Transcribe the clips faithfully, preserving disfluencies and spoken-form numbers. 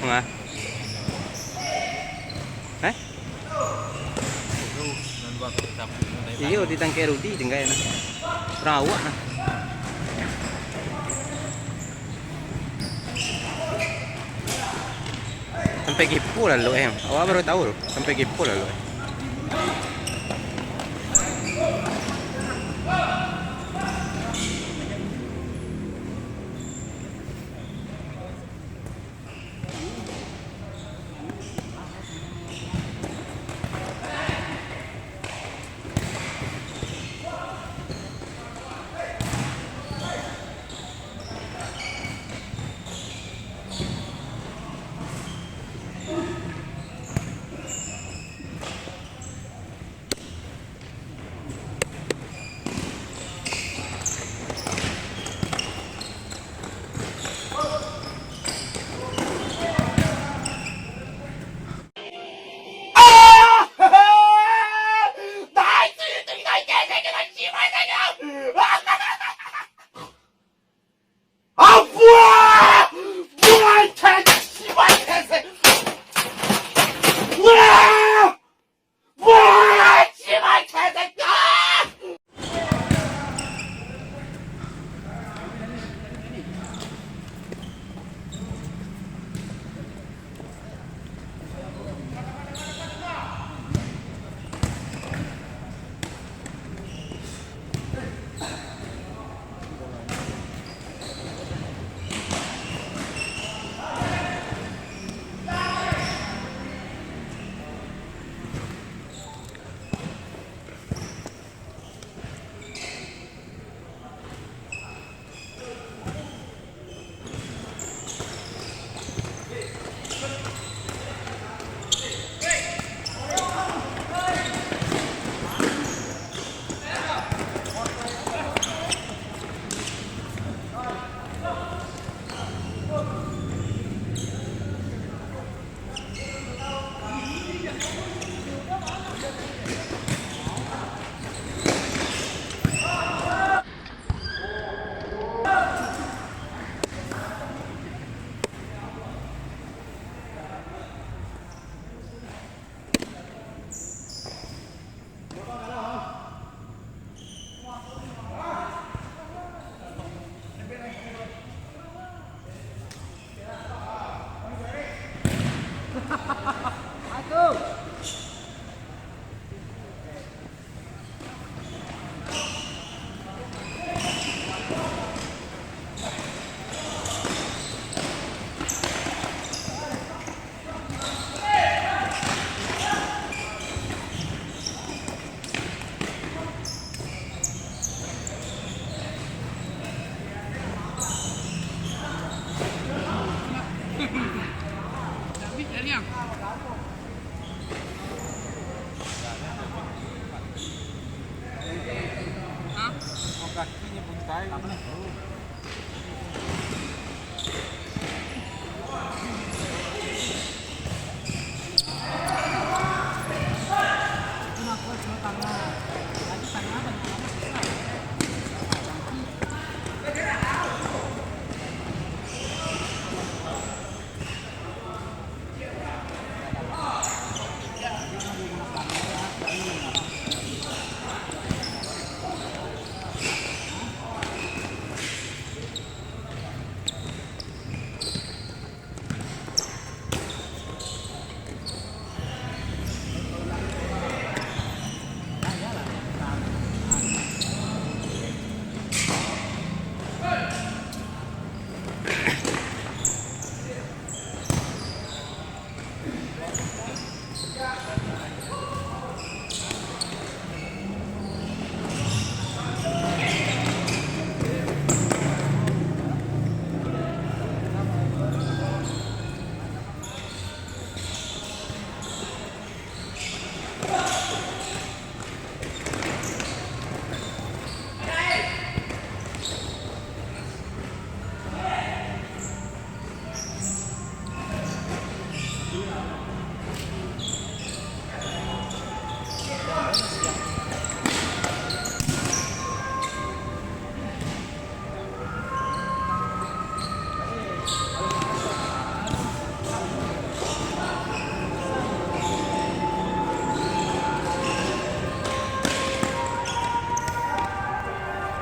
Ah. Eh? Iyo, ditangkek Rudi, tinggai nah. Urang awak nah. Sampai gipo lah lo, eh. Awak baru tahu lo, sampai gipo lah lo, eh.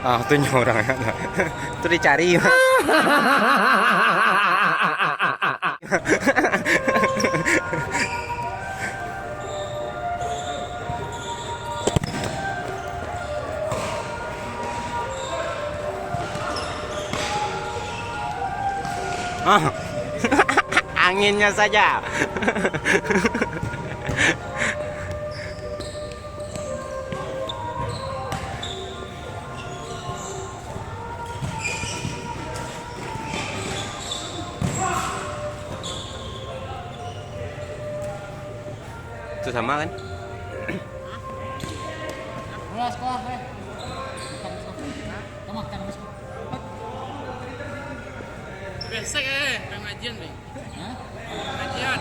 Ah, tu nyo orang. Tu dicari. Ah, anginnya saja. Itu sama kan? Kelas, kelas, eh. Makan, makan. Makan, makan. Besek, eh, pengajian, Bang. Hah? Pengajian.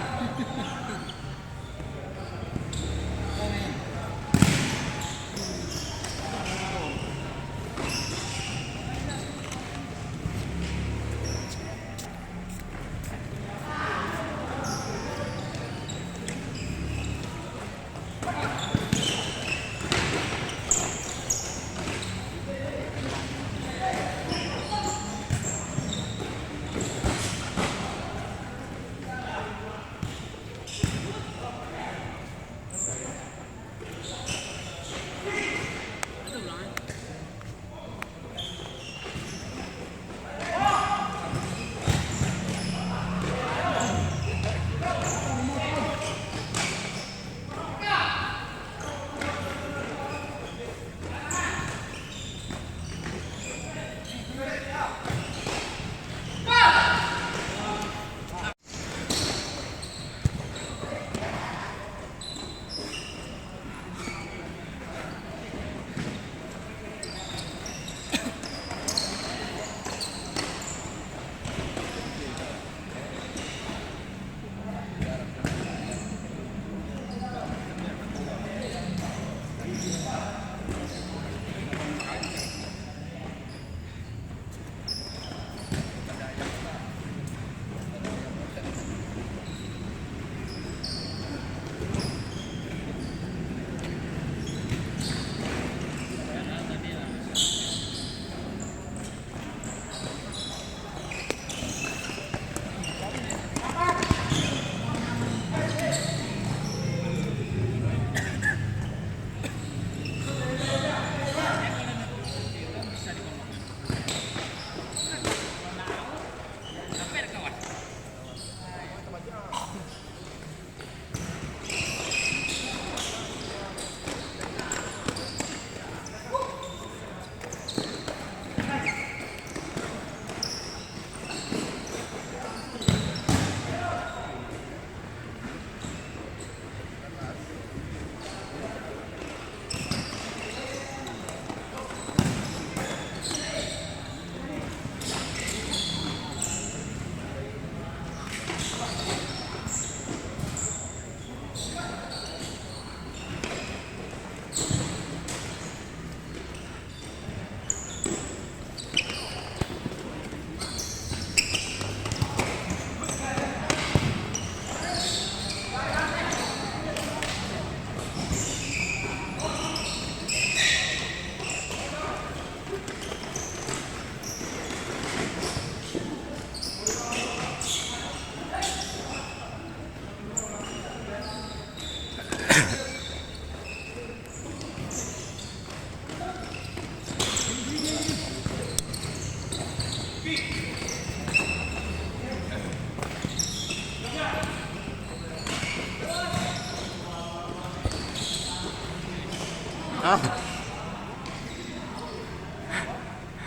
Ah.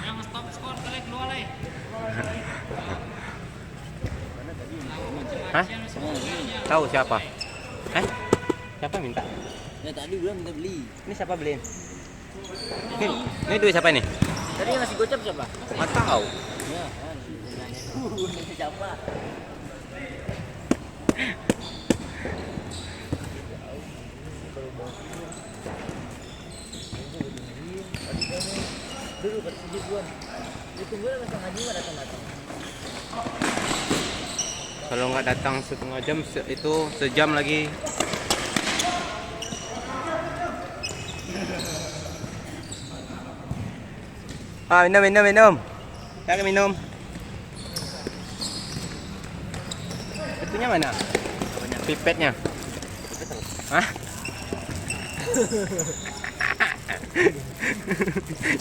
Yang stop skor, kalian keluar, lai. Hah? Tahu siapa? Eh? Siapa minta? Ya, tadi bilang minta beli. Ini siapa beliin? Ini, ini duit siapa ini? Tadi yang ngasih gocap siapa? Nggak tahu. Ya, kan? Siapa? Kalau nggak datang setengah jam, se-, itu sejam lagi. Ah, minum, minum, minum. Cari minum. Itunya mana? Pipetnya. Hah?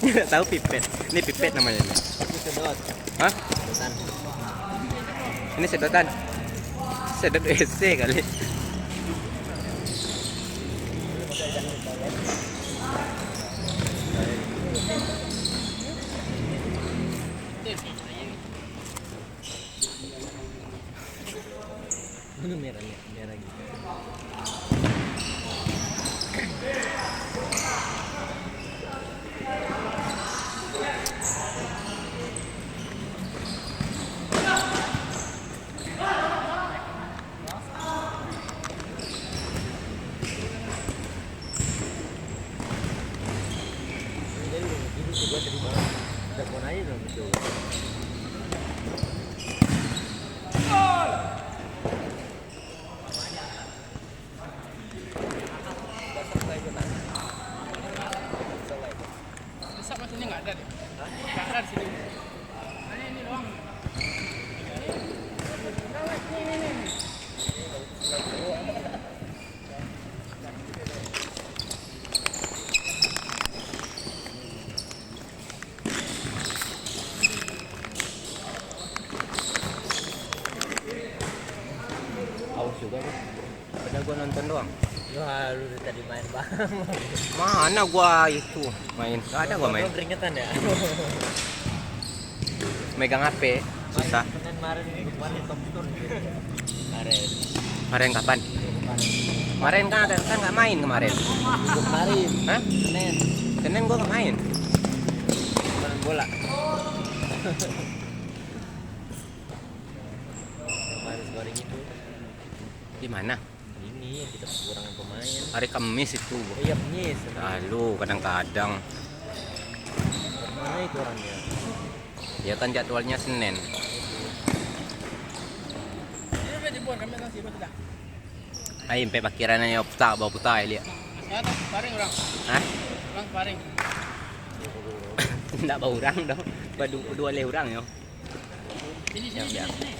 Dia tak tahu pipet. Ini pipet namanya ini. Hah? Ini sedotan. Sedot W C kali. Mana merahnya? Merah gitu. Desak mas, ini nggak ada deh. Nggak ada di sini. Hanya ini doang. Ini, ini, ini. Aus juga, Bang. Padahal gua nonton doang. Wah, lu dari tadi main, Bang. Mana gua itu main? Gak ada gua main. Belum keringetan ya? Megang H P susah. Kemarin, kemarin ini, kemarin top score. Kemarin. Kemarin kapan? Kemarin. Kemarin kan, kan nggak main kemarin. Kemarin. Hah? Senin. Senin gua nggak main. Main bola. Kemarin sore itu. Di mana? Ini yang kita kekurangan pemain. Hari Kamis itu. Oh iya, Kamis. Lalu kadang-kadang. Mana itu orangnya? Ya kan jadwalnya Senin. Ayo, sampai pakiran ayo putar, bawa putar, lihat. Paring orang. Hah? Orang paring. Ndak baurang doh. Badu-, dua leh urang yo. Sini, sini, sini, sini.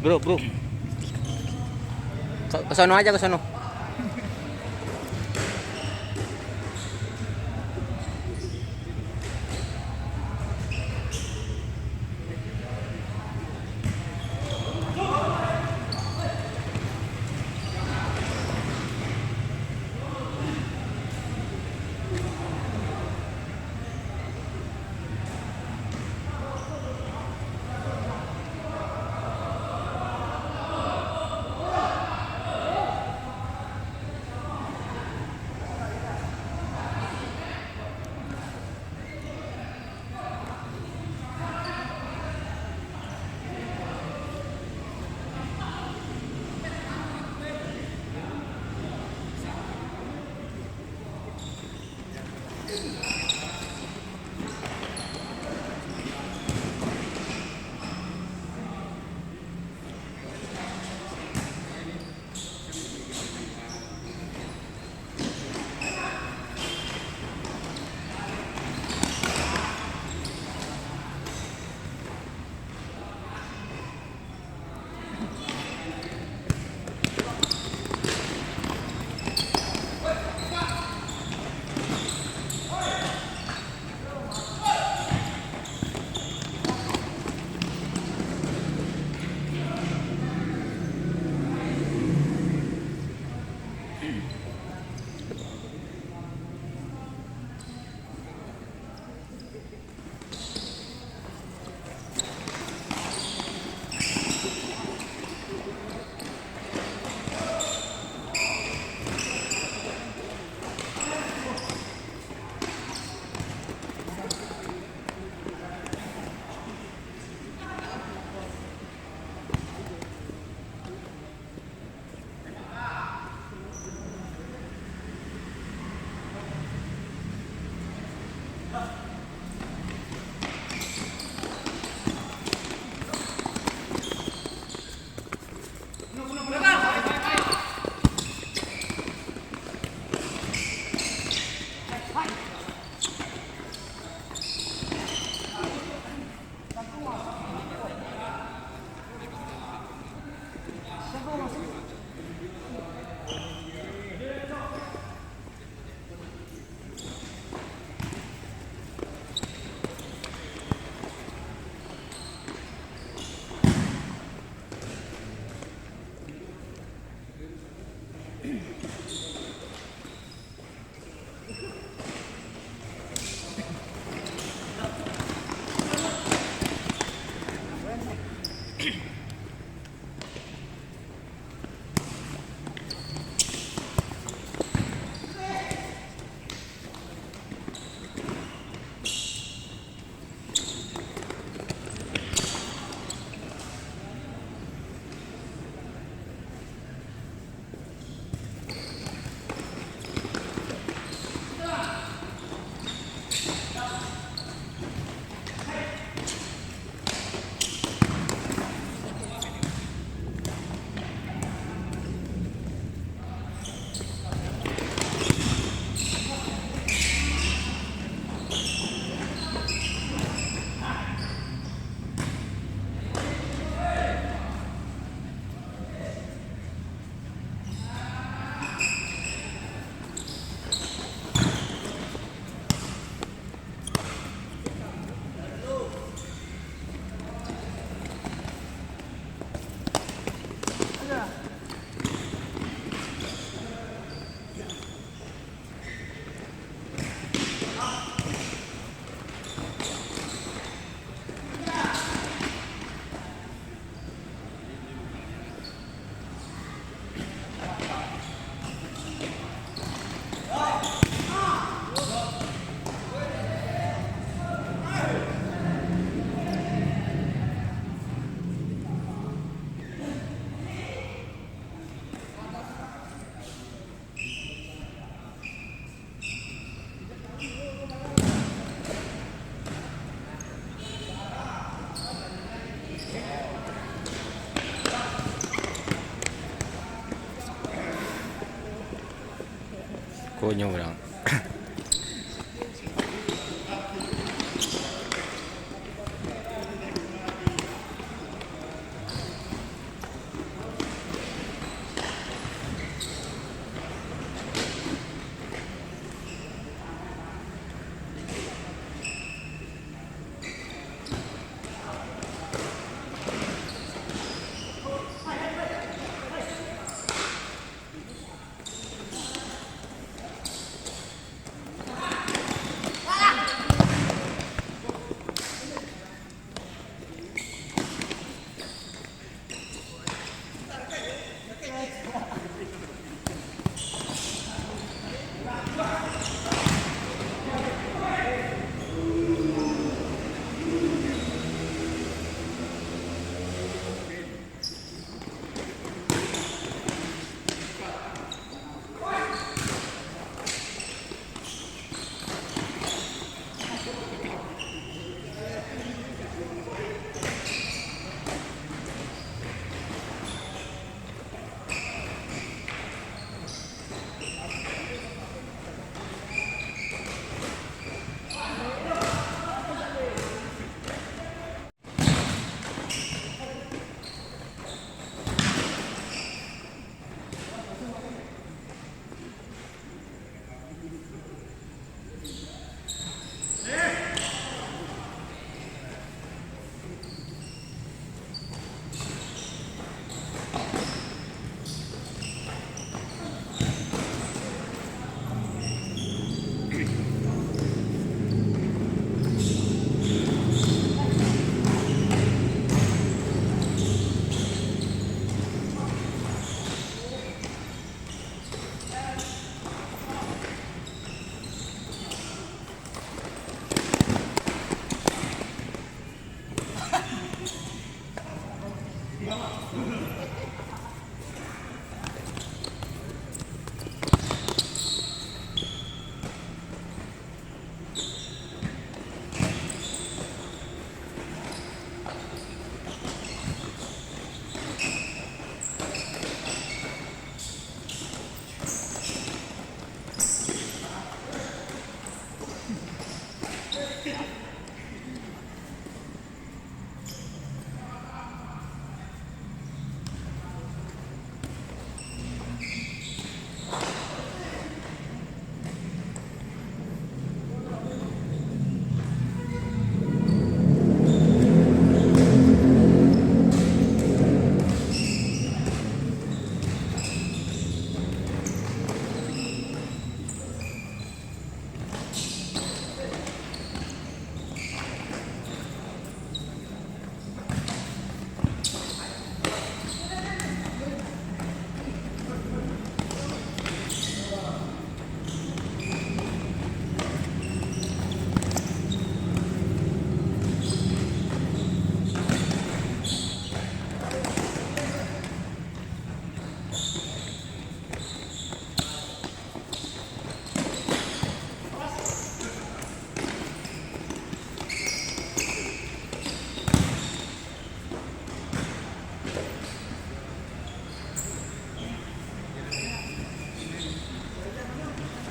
Bro, bro. Ka, ka sono aja, ka sono. Konyo urang.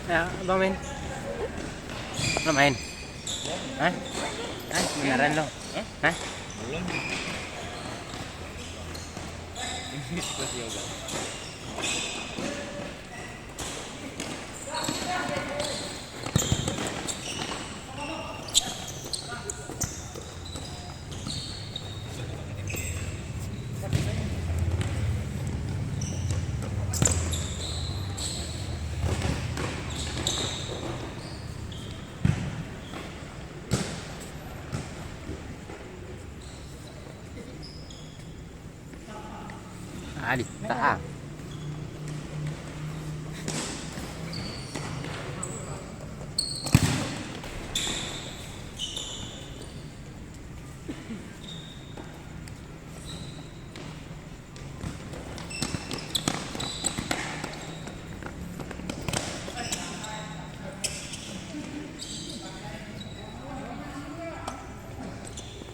Ya, abang main. Lo main? Hah? Hah? Beneran lo? Hah? Hah? Belum. Masih yoga. Alita.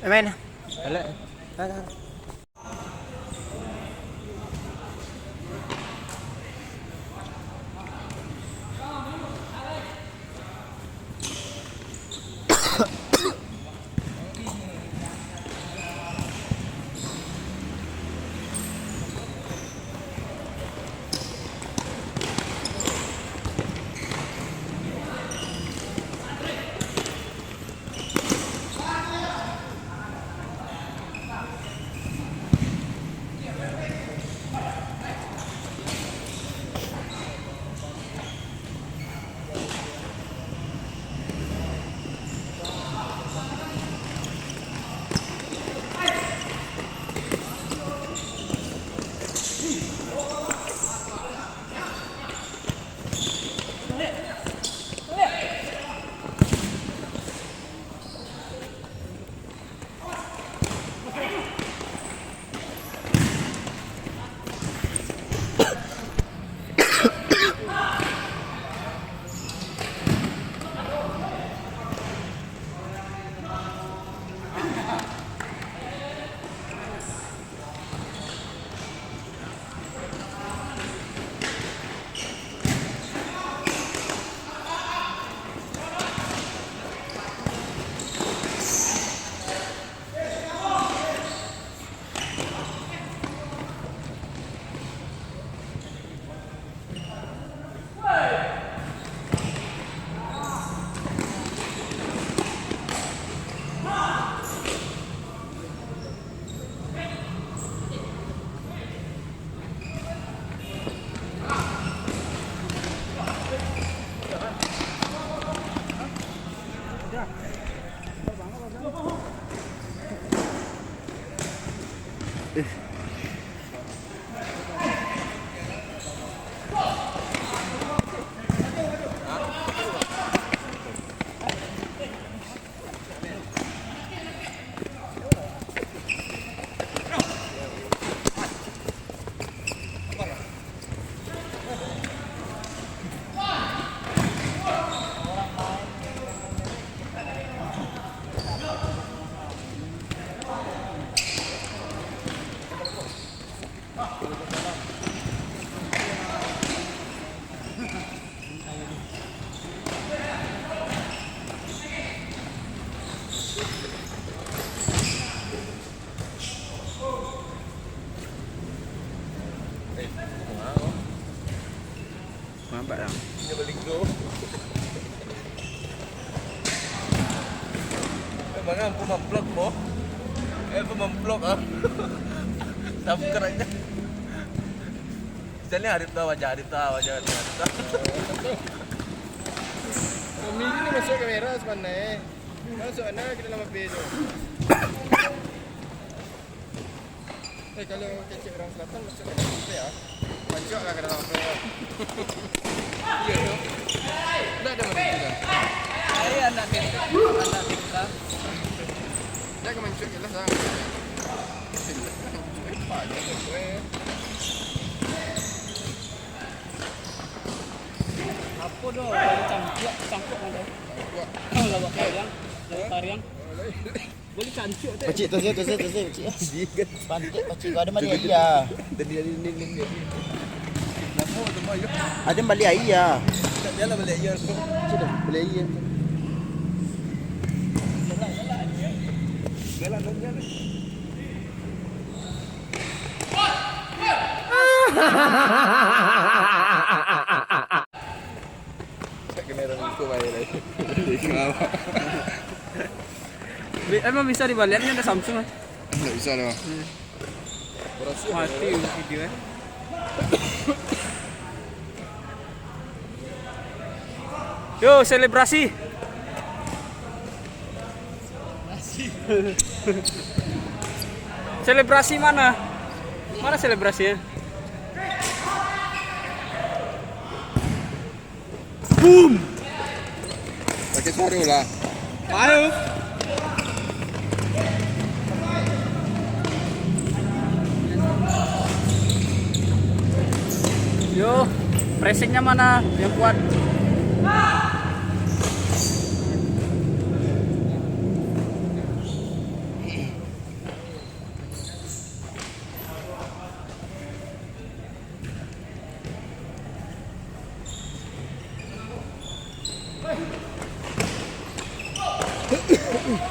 Eh, main. Elok. Mabak lah. Dia balik tu. Eh, mana aku mamplok, po? Eh, aku mamplok, ah. Subscribe-nya. Misalnya Arif tu wajah, Arif tu wajah, Arif tu. Kami ni masuk kamera sebenarnya. Masuk anda kita nama P tu. Eh, kalau kecek orang selatan, masuk ke dalam kafe, ah. Pacak lah ke dalam kafe, ah. Iya, tu. Ndak ada macam tu, dah. Saya anak desa, anak desa. Ndak ke mancung je lah, sang. Lepak je tu, weh. Apa dah? Cangkuk, cangkuk ada. Cangkuk. Kalau lawak tariang, lawak tariang. Boleh cancuk tu. Pacik, tu, tu, tu, tu, tu, pacik. Pantik, pacik. Kau ada balik aia. Tadi, tadi, ni, ni, ni. Lama tu, Mai. Ada balik aia. Tak jalan balik aia tu. Sudah, balik aia. Jalan, jalan, jalan. Kamera muka baik lah. Bi-, emang bisa dibalik, ni ada Samsung, eh? Tak bisa dah. Hmm. Berhasil. Mati video, eh. Yo, selebrasi. Selebrasi mana? Mana selebrasinya? Boom! Pakai suara lah. Ayo. Yo, pressingnya mana yang kuat?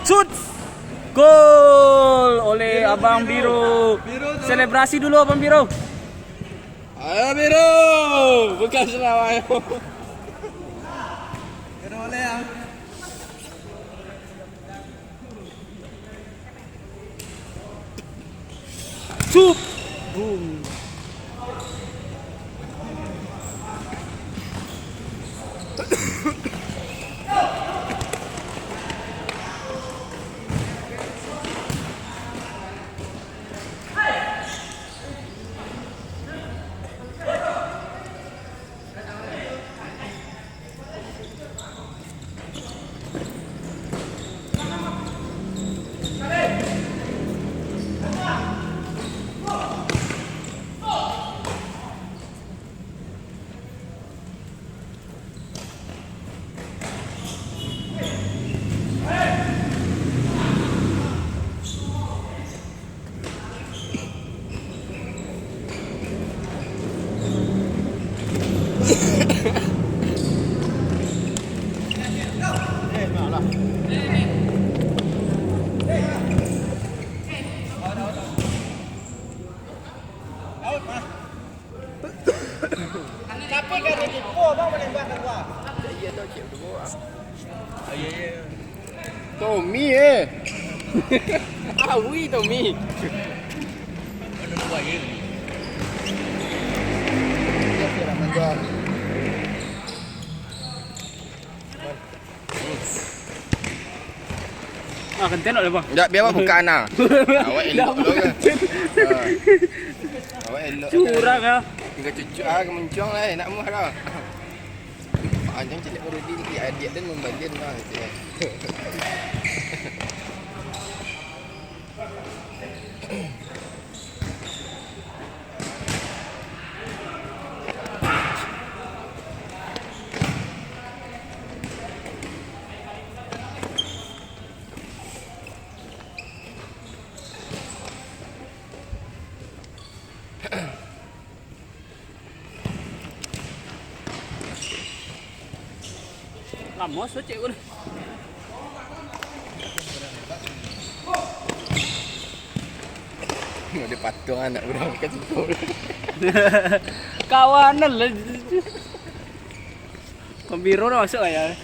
Shoot! Gol oleh Abang Biru. Selebrasi dulu, Abang Biru. Ayo, Biru. Bukan salah, ayo. Biru boleh, ya. Sup! Boom! Capek kan Ricky? Oh, abang menembak keluar. Iya, tau, cik, tu, ah. Oh, iya, iya. Tommy, eh. Awi, Tommy. Aduh, lupa, ya. Iya, sih, Rahman, gua. Ah, kenten tak, Bang? Ndak, biar Bang buka, nah. Awak elok dulu kan. Ah. Awak elok. Curang, ah. Tinggal cucuk, ah, kemuncuang lah, eh. Nak muah dah. Panjang calik baru di, di adiak dan membagian, nah, gitu, ya. Lamo so cek ko. Ada patung anak urang kan tu. Kawanan lah. Pembiro dah masuk lah ya.